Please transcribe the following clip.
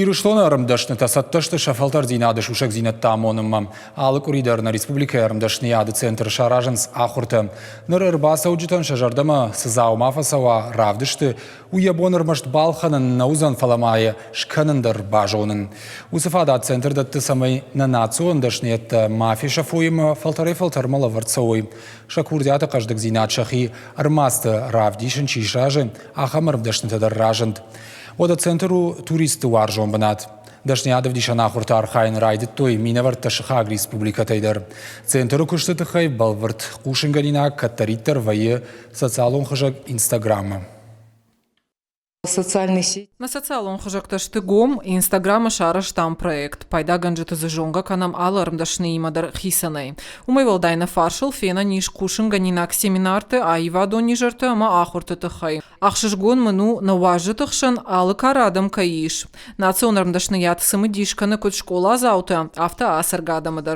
Ирыстоны ӕрмдӕснытӕ цӕттӕ сты сӕ фӕлтӕрддзинады сусӕгдзинӕдтӕ амонынмӕ. Алы къуыри дӕр нӕ республикӕйы ӕрмдӕсныйады центры саразынц ахуыртӕ. Ныр ӕрбацӕуджытӕн сӕ зӕрдӕмӕ цы дзаума фӕцӕуа равдысты, уый йӕ бон ӕрмӕст балхӕнын нӕ уыдзӕн, фӕлӕ ма йӕ скӕнын дӕр базонын. Уыцы фадат центр дӕтты, цӕмӕй нӕ национ дӕсныйӕдтӕ ма фесӕфой ӕмӕ фӕлтӕрӕй-фӕлтӕрмӕ лӕвӕрд цӕуой. Сӕ курдиаты хъӕздыгдзинад сӕхи ӕрмадзты равдисын чи сразы, ахӕм ӕрмдӕснытӕ дӕр разынд. Уӕдӕ центр у туристты уарзон бынат. Дӕсныйадӕвдисӕн ахуырты архайын райдыдтой минӕвӕрттӕ сыхаг республикӕтӕй дӕр. Центры куысты тыххӕй бӕлвырд хъусынгӕнинаг кӕддӕриддӕр вӕййы социалон хызӕг Инстаграмы. Социальные сети. Нӕ социалон хызӕгтӕ сты гом, Инстаграмы сарӕзтам проект. Пайдагӕнджыты дзы зонгӕ кӕнӕм алы ӕрмдӕсныимӕ дӕр хицӕнӕй. Уымӕй уӕлдай нӕ фарсыл фенӕн ис хъусынгӕнинаг семинарты, аивадон изӕрты ӕмӕ ахуырты тыххӕй. Ӕхсызгон мын у, нӕ уазджыты хсӕн алы кары адӕм кӕй ис. Национ ӕрмдӕсныйад цымыдис кӕны куыд скъоладзаутӕ, афтӕ ацӕргӕ адӕмы дӕр.